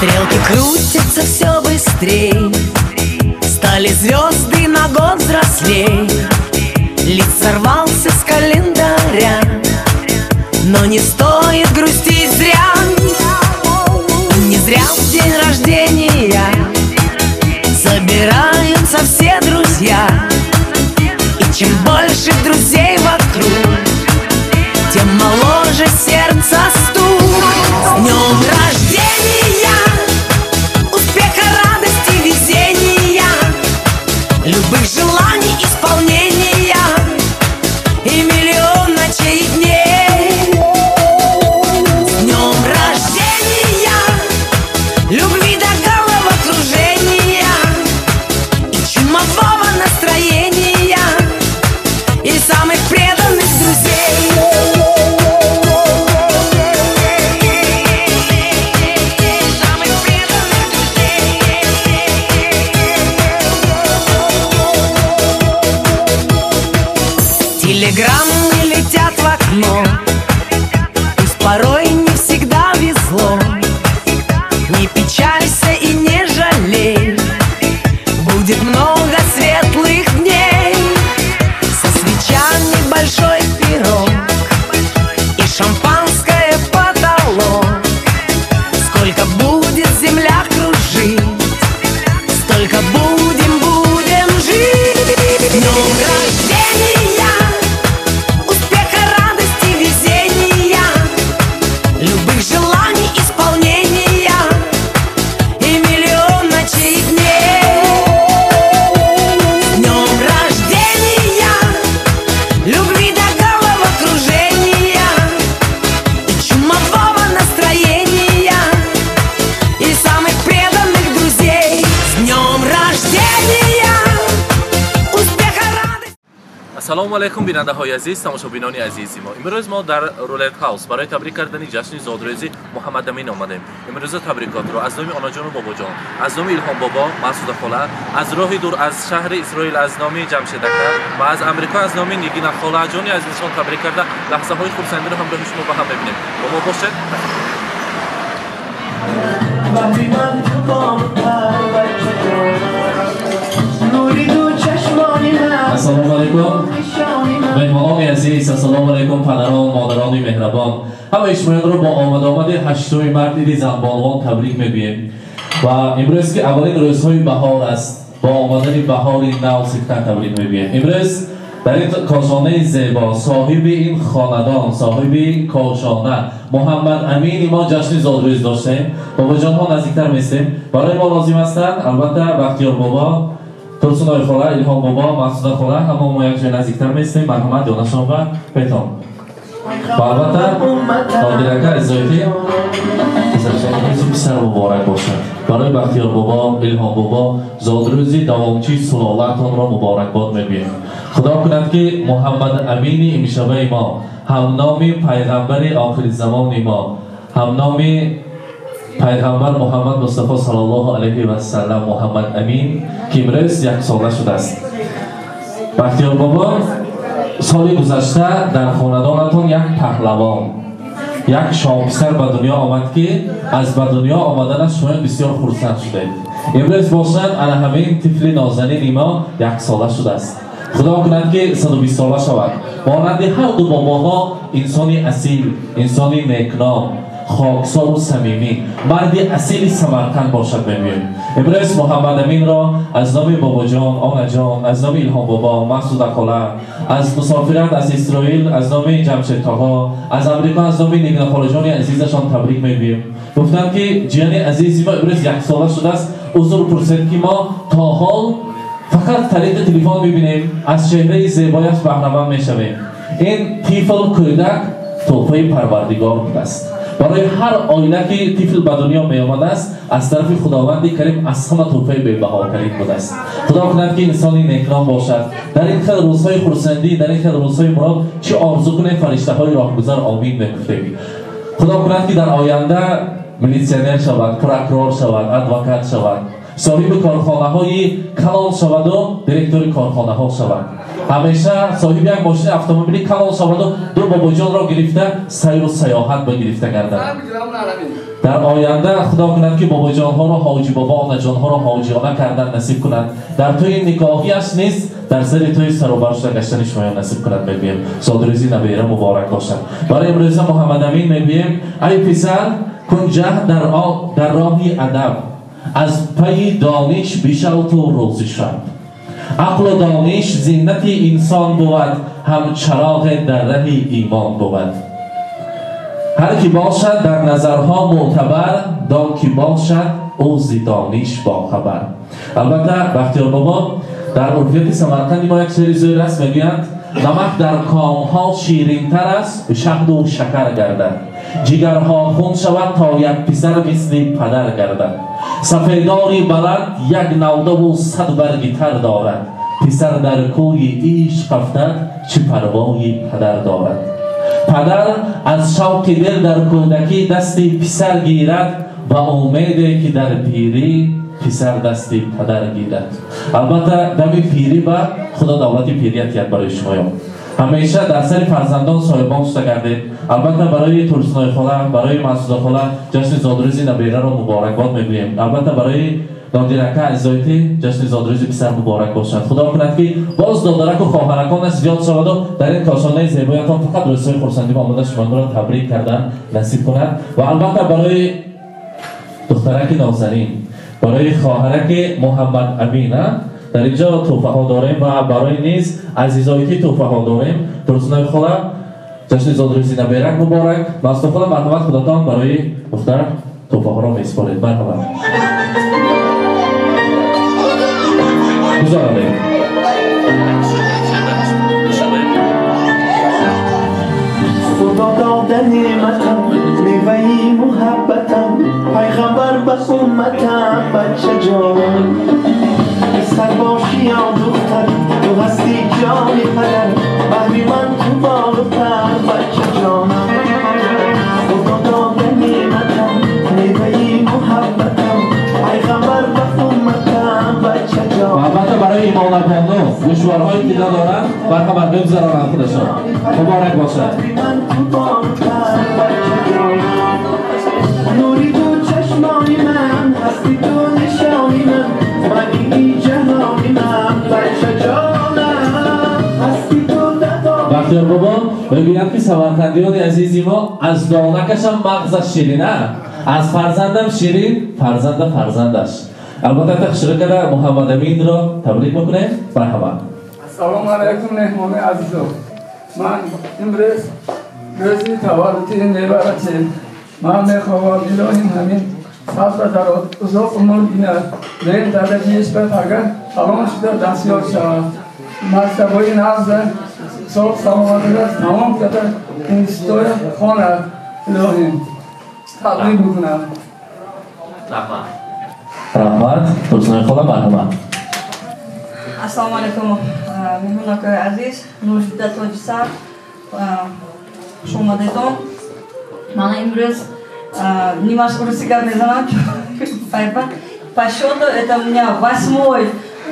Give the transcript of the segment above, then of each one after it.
Стрелки крутятся все быстрей, стали звезды на год взрослей. Лист сорвался с календаря, но не стоит грустить зря. И не зря в день рождения собираются все друзья. И чем больше друзей вокруг, тем моложе сердце стук. С днем рождения! Успеха, радости, везения, любых желаний исполнения и миллион ночей и дней. С днем рождения! Любви до головокружения и чумового настроения и самых преданных друзей. Самых преданных друзей. Телеграммы летят в окно, пусть порой не всегда везло. Не печалься и не жалей, будет много светлых дней. Со свечами большой пирог и шампанское потолок. Сколько будет земля кружить, столько будем, будем жить. С днем рождения! Успеха, радости, везения, любых желаний исполнения и миллион ночей и дней. С днем рождения! Любви до головокружения и чумового настроения и самых преданных друзей. С днем рождения! Успеха, радости! Ассалому алайкум, бинандаҳои азиз, тамошобинони азизи мо. Имрӯз мо дар Рулет Хаус барои табрик кардани ҷашни зодрӯзи Муҳаммадамин омадем. Имрӯза табрикотро аз номи онаҷону бобоҷон, аз номи Илҳом бобо, Масуда хола, аз роҳи дур аз шаҳри Исроил аз номи Ҷамшед ака ва аз Амрико аз номи Нигина холаҷони азизшон табрик карда, лаҳзаҳои хурсандиро ҳамроҳи шумо ба ҳам мебинем. Бо мо бошед. Ассалому алайкум, меҳмонони азиз, ассалому алайкум, падарон, модарони меҳрабон. Ҳамаи шумоёнро бо омадомади 8 март иди занбонувон табрик мегӯем. Ва имрӯз ки аввалин рӯзҳои баҳор аст, бо омадани баҳори нав сифтан табрик мегӯем. Имрӯз дар ин кошонаи зебо соҳиби ин хонадон, соҳиби кошона Муҳаммад Амини мо ҷашни зодрӯз доштем. Бобоҷонҳо наздиктар местем. Барои мо лозим ҳастанд албатта Бахтиёр бобо, Турсуной хола, Илҳом бобо, Мақсуда хола, ҳама мо як ҷой наздиктар местем. Марҳамат, ёнашон ва петон. Ва албатта Нодирака Изоити писар муборак бошад. Барои Бахтиёр бобо, Илҳом бобо зодрӯзи давомчии сулолаатонро муборакбод мегӯем. Худо кунад ки Муҳаммад Амини имшабаи мо, ҳамноми пайғамбари охири замони мо, ҳамноми пайғамбар Муҳаммад Мустафо саллаллоҳу алайҳи васаллам, Муҳаммад Амин, ки имрӯз яксола шудааст. Бахтиёр бобо, соли гузашта дар хонадонатон як паҳлавон, як шоҳписар ба дунё омад, ки аз ба дунё омаданаш шумо бисёр хурсанд шудед. Имрӯз бошад ана ҳамин тифли нозанини мо яксола шудааст. Худо кунад ки 120 сола шавад. Монанди ҳар ду бобоҳо инсони асил, инсони некном, хоксору самимӣ, марди асили Самарқанд бошад мегӯем. Имрӯз Муҳаммад Аминро аз номи бобоҷон, онаҷон, аз номи Илҳом бобо, Мақсуда хола, аз мусофират аз Исроил аз номи Ҷамшед тоғо, аз Амрико аз номи Нигина холаҷони азизашон табрик мегӯем. Гуфтанд ки ҷияни азизи мо имрӯз яксола шудааст. Узр пурсед ки мо то ҳол фақат тариқи телефон мебинем, аз чеҳраи зебояш баҳраманд мешавем. Ин тифл, кӯдак тӯҳфаи Парвардигор будааст. Барои ҳар оила ки тифл ба дунё меомадааст, аз тарафи Худованди Карим аз ҳама тӯҳфаи бебаҳотарин будааст. Худо кунад ки инсони некном бошад. Дар ин хел рӯзҳои хурсандӣ, дар ин хел рӯзҳои мурод чӣ орзу кунем, фариштаҳои роҳгузар омин мегуфтем. Худо кунад ки дар оянда милитсионер шавад, прокурор шавад, адвокат шавад, соҳиби корхонаҳои калон шаваду директори корхонаҳо шавад. ҳамеша соҳиби як мошини автомобили калон шаваду ду бобоҷонро гирифта сайру саёҳат ба гирифта гардад. Дар оянда худо кунад ки бобоҷонҳоро ҳоҷи бобо, онаҷонҳоро ҳоҷиона кардан насиб кунад. Дар тӯи никоҳиаш низ дар сари тӯи саробар шуда гаштани шумоён насиб кунад мегӯем. Зодрӯзи набера муборак бошад. Барои имрӯза Муҳаммадамин мегӯем: ай писар, кун ҷаҳд дар роҳи адаб, аз пайи дониш бишав ту рӯзи шаб. Ақлу дониш зинати инсон бувад, ҳам чароғе дар раҳи имон бувад. Ҳар ки бошад дар назарҳо мӯътабар, дон ки бошад ӯ зи дониш бохабар. Албатта Бахтиёр бобо, дар урфияти Самарқанди мо як шеъри зӯр аст, мегӯянд: намак дар комҳо ширинтар аст, шаҳду шакар гардад. Ҷигарҳо хун шавад то як писар мисли падар гардад. Сафедори баланд як навдаву 100 барги тар дорад. Писар дар кӯи ишқ афтад, чӣ парвои падар дорад. Падар аз шавқи дил дар кӯдакӣ дасти писар гирад, ба умеде ки дар пирӣ писар дасти падар гирад. Албатта дами пирӣ ба худо давлати пирият диҳад барои шумоён. Ҳамеша дар сари фарзандон соҳибон шуда гардед. Албатта барои Турсуной хола, барои Масуда хола ҷашни зодрӯзи набераро муборакбод мегӯем. Албатта барои Нодирака азизоити ҷашни зодрӯзи писар муборак бошад. Худо кунад ки боз додараку хоҳараконаш зиёд шаваду дар ин кошонаи зебоятон фақат рӯзҳои хурсандӣ омода шуморо табрик кардан насиб кунад. Ва албатта барои духтараки нозанин, барои хоҳараки Муҳаммад Амина дар инҷо тӯҳфаҳо дорем ва барои низ азизоити тӯҳфаҳо дорем. Турсуной хола, ҷашни зодрӯзи наберак муборак. Масуда хола, марҳамат, худатон барои духтар тӯҳфаҳоро месупоред. Марҳамат. Гузаронем. Худо дода неъматам, меваи муҳаббатам, пайғамбар ба умматам, бача ҷонам. Писар бошӣ ё духтар, ту ҳастӣ ҷони падар, баҳри ман ту болу пар, бача ҷонам. Худо дода неъматам, меваи муҳаббатам, пайғамбар ба умматам, бача ҷонам. Албатта барои имонабону гӯшворҳои тилло доранд, бархабар бигзаронанд худашон. Муборак бошад. Нури ту чашмони ман, ҳасти ту нишони ман, мани ҷаҳони ман, бача ҷонам. Ҳасти ту дадо. Бахтиёр бобо, мегӯянд ки самарқандиёни азизи мо аз донакашам мағзаш ширин, аз фарзандам ширин, фарзанда фарзандаш. Албатта тахшира карда Муҳаммадаминро табрик мекунем. Марҳамат. Ассалому алайкум меҳмони азизо. Ман имрӯз рӯзи таваллуди небарачем. Ман мехоҳам илоҳим ҳамин сабр дароз узоқ умр бинад. Лен дараҷаиш ба агар калон шуда дастёр шавад. Мактабҳои нағза соғ саломатиро тамом карда институтоя хонад. Илоҳим табрик мекунам. Раҳмат. Раҳмат. Турсуной хола, марҳамат. Ассалому алайкум меҳмонакои азиз, Нурзида Тоҷисар, хуш омадедон. Мана имрӯз нимаш урусӣ гап мезанам, по счету это у меня 8-й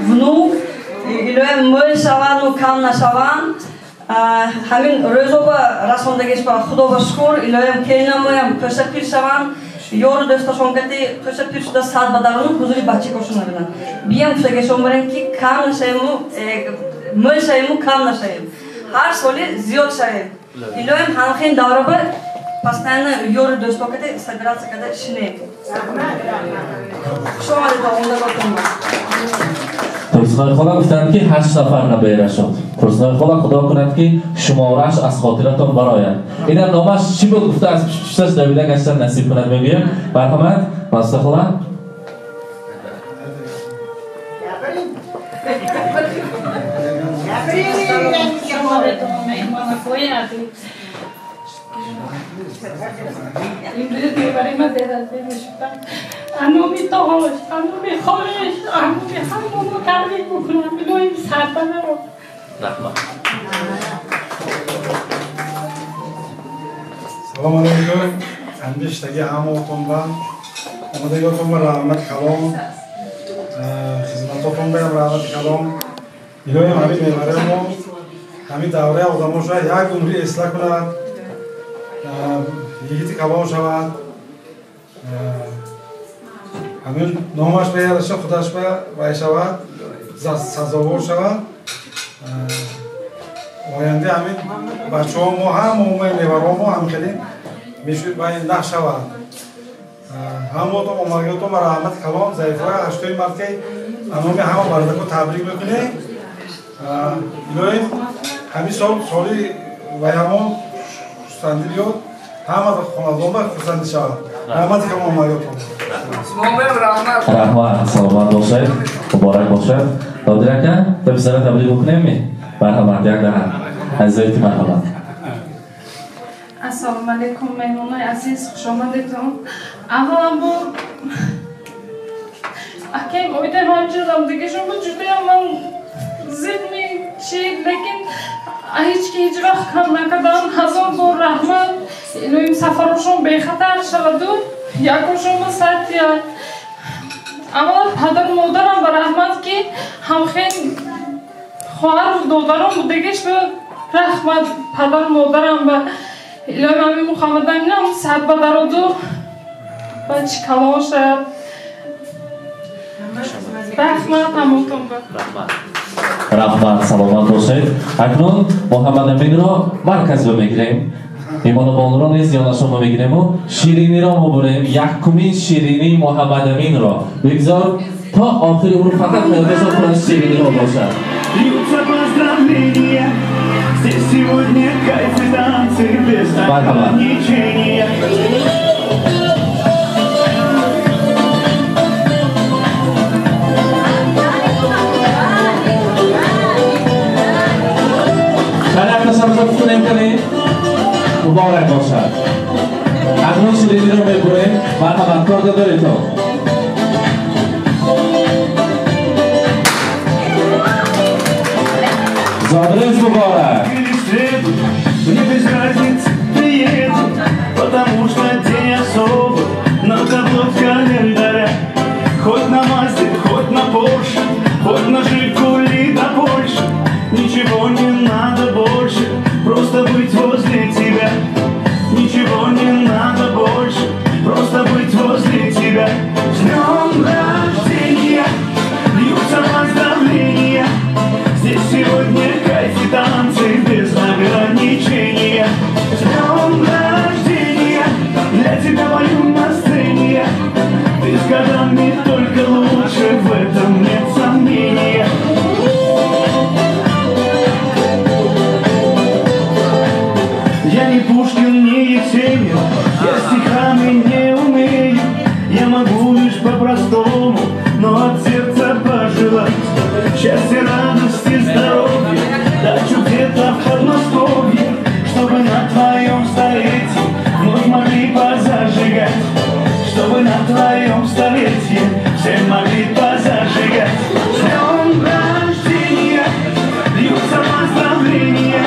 внук. Илоҳим мӯл шаванду кам нашаванд. Ҳамин рӯзоба расондагиш ба Худо ба шукр. Илоҳим келинамоям кӯша пир шаванд, ёру дӯсташон кати кӯша пир шуда сад ба даруну ҳузури бачакошон набинанд. Биям гуфтагешон барем ки кам нашавему, мӯл шавему, кам нашавем, ҳар соли зиёд шавем. Илоҳим ҳамхел давраба постоянно ёру дӯсто кати собираться карда шинем. Хуш омадед омадаготон. Турсуной хола гуфтанд ки 8 нафар набера шуд. Турсуной хола, худо кунад ки шумораш аз хотиратон барояд. Инам номаш чӣ буд гуфта аз пушташ давида гаштан насиб кунад мегӯям. Марҳамат, Масуда хола. امروز میبریم از میشدم انومی تاش انومی خواهش انومی همونو تبریک بکنم بلویم سربنه رو. رحمت. Салом алейкум. Андиштаги ҳамаотон ба омадагиотон ба раҳмати калом, хизматотон ба раҳмати калом. Илоҳим ҳамин мебаремо ҳамин давраи одамо шавад, як умри эсла кунад, йигити калон шавад, ҳамин номаш ба яраша худаш ба вай шавад, сазовор шавад. Оянда ҳамин бачаҳо мо ҳама невароҳо мо ҳам хеле вай нақш шавад. Ҳамотон омадагиотон ба раҳмати калон Заифа ҳаштои март ки аноми ҳама бардако табрик мекунем. Илоҳим ҳамин сол соли вайҳамон хурсандӣ биёд, ҳама хонадон ба хурсандӣ шавад. Раҳмати калон омадагиотон. Раҳмат, саломат бошед, муборак бошад. Нодир ака, то писара табрик бикунем? Марҳамат, як даҳан. Азизоити марҳамат. Ассалому алайкум, меҳмонои азиз, хуш омадедон. Аввалан бор акаем оидаи ман ҷудам, дигашон буд ҷудоям ман зид мечид, лекин ҳеҷ ки ҳеҷ вақт кам накардан. Ҳазор бор раҳмат. Илоҳим сафарошон бехатар шаваду якошонба сатия. Аввалан падару модарам ба раҳмат ки ҳамхел хоҳару додаром будагиш ба раҳмат падару модарам ба илоҳим ҳамин Муҳаммадаминам сад ба дароду ба чӣ калон шавад. Раҳмат ҳамотон ба. Раҳмат, саломат бошед. Акнун Муҳаммадаминро марказ ба мегирем. Меҳмонобонро низ ёнашон ба мегирему шириниро мебурем. Якумин ширинии Муҳаммадаминро бигзор то охири умр фақат хаёлашон пур аз шириниҳо бошад. Льются поздравления, здесь сегодня кайф и танцы без ограничения. Муборак бошад. Акнун шириниро мебурем. Марҳамат, корда доред то. Зодрӯз муборак. Мне без разницы приеду, потому что день особый на табло календаря. Хоть на Мазде, хоть на Порше, хоть на Жигули да больше. Ничего не надо больше, просто быть возле тебя. Ничего не надо больше, просто быть возле тебя. С днем рождения, льются поздравления. Здесь сегодня кайф и танцы без ограничения. С днем рождения, для тебя пою на сцене. Ты с годами только лучше, в этом нет сомнения. Я не Пушкин, не Есенин, я стихами не умею. Я могу лишь по-простому, но от сердца пожелать счастья, радости, здоровья, дачу где-то в Подмосковье, чтобы на твоем столетии вновь могли позажигать, чтобы на твоем столетии все могли позажигать. С днем рождения, льются поздравления.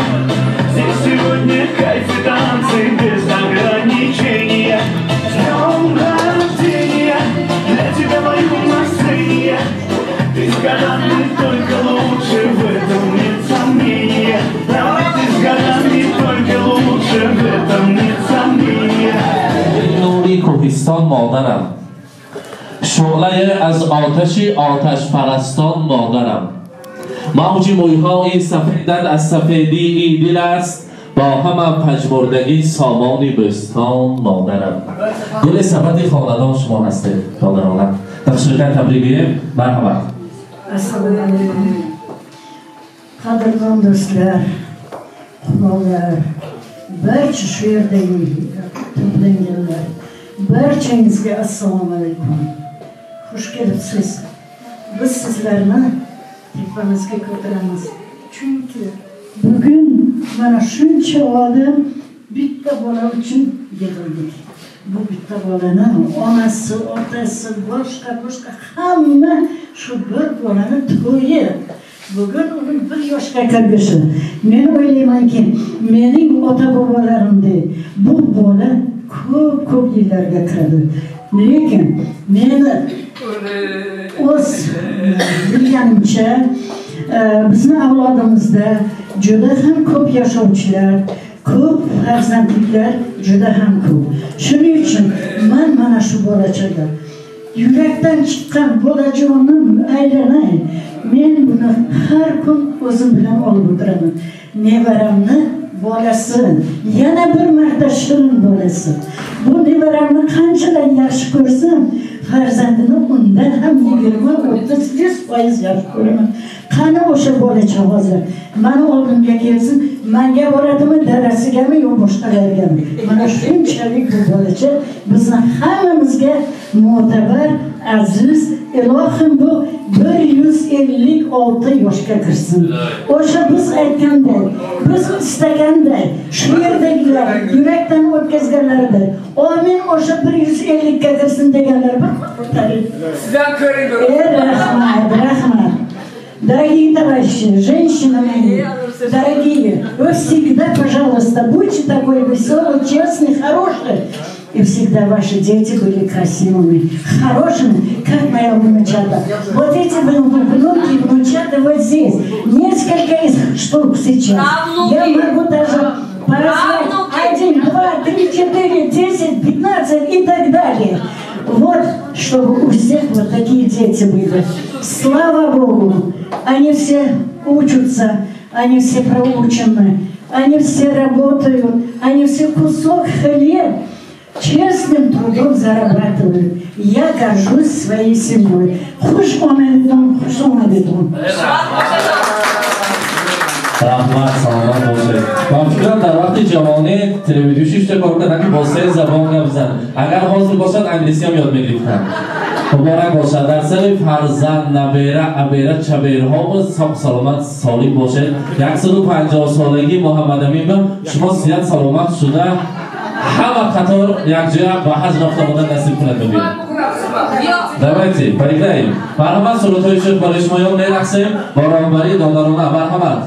Здесь сегодня кайф и танцы без ограничения. С днем рождения, для тебя пою на сцене. Ты с годами только лучше, в этом нет сомнения. Ты с годами только лучше, в этом нет сомнения. Нури кӯҳистон модарам, шӯълае аз оташи оташпарастон модарам. Мавҷи мӯйҳои сафедат аз сафедии дил аст, бо ҳама пажмурдагӣ сомони бӯстон модарам. Гули сафади хонадон шумо ҳастед, додарона. Ташрифан табрик гӯем. Марҳамат. Ассалому алайкум. Qadrdon do'stlar, xudolar, barcha shu yerdagi to'planganlar, barchangizga assalomu alaykum. Xush kelibsiz. Biz sizlarni tepamizga ko'taramiz. Chunki bugun mana shuncha odam bitta bola uchun yig'ildik. Bu bitta bolani onasi, otasi, boshqa hamma shu bir bolani to'yi. Bugun uni 1 yoshga kirgishi. Men o'ylaymanki, mening ota-bobolarimdek bu bola ko'p yillarga kiradi. Lekin meni o'z bilganimcha Bizni avlodimizda juda ham ko'p yashovchilar, ko'p farzandliklar juda ham ko'p. Shuning uchun men mana shu bolachaga yurakdan chiqqan bolajonim aylanay. Men buni har kun o'zim bilan olib o'tiraman. Nevaramni bolasi, yana bir marta shirin bolasi. Bu nevaramni qanchalar yaxshi ko'rsam, farzandini undan ham 20-30% yaxshi ko'raman. Qani o'sha bolacha hozir mani oldimga kelsin, menga boradimi, dadasigami yo boshqalargami? Mana shunchalik bu bolacha bizni hammamizga mo'tabar, aziz, ilohim bu 156 yoshga kirsin. O'sha biz aytganday, biz istaganday, shu yerdagilar yurakdan o'tkazganlariday, amin o'sha 150 ga kirsin deganlar bir Sizdan ko'ring. Rahmat, rahmat. Дорогие товарищи, женщины мои, дорогие, вы всегда, пожалуйста, будьте такой веселый, честный, хороший. И всегда ваши дети были красивыми, хорошими, как моя внучата. Вот эти внуки и внучата вот здесь. Несколько из штук сейчас. Я могу даже позвать 1, 2, 3, 4, 10, 15 и так далее. Вот, чтобы у всех вот такие дети были. Слава Богу, они все учатся, они все проучены, они все работают, они все кусок хлеба честным трудом зарабатывают. Я горжусь своей семьей. Хуш омадитон, хуш омадитон. Раҳмат, саломат бошед. Ман фикрам дар вақти ҷавонӣ телевидюшиш кор кардам, ки бо се забон гап занам. Агар ҳозир бошад, англисӣ ҳам ёд мегирифтам. Муборак бошад. Дар сари фарзанд, набера, абера, чаберҳо боз саломат, солим бошед. 150 солагии Муҳаммадамин ба шумо сиҳат саломат шуда ҳама қатор якҷоя ба ҳаҷ рафта омадан насиб кунад мебинем. Давайте, поиграем. Марҳамат, сурудҳои шуд барои шумо ёд мерақсем бо роҳбарии додарона. Марҳамат.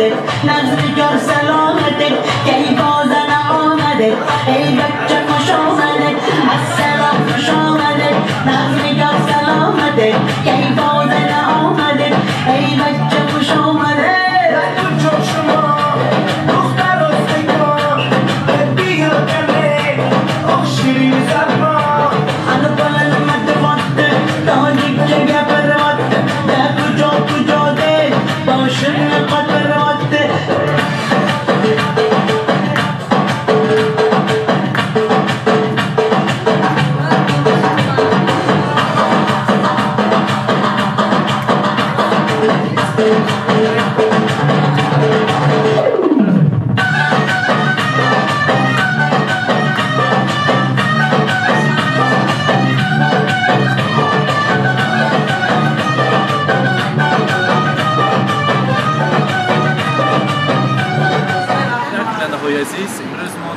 آمده، نظر سلامته، کی بازن آمده، ای بچه خوش آمده، السلام خوش آمده، نظر سلامته، کی بازن آمده، ای بچه خوش آمده.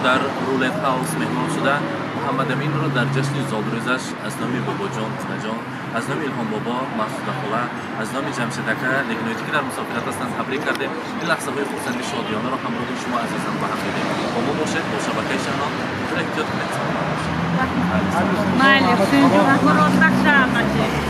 در رولت هاوس مهمان شده محمد امین رو در جشن زادروزش از نام باباجان خانجان، از نام الهام بابا مسعود خاله، از نام جمشید اکا نگنویتی که در مسافرت هستند تبریک کردیم. این لحظه های خرسندی شادیانه رو همراه شما عزیزان با هم دیدیم. با ما باشید با شبکه شهنام. احتیاط کنید. سلامت باشید.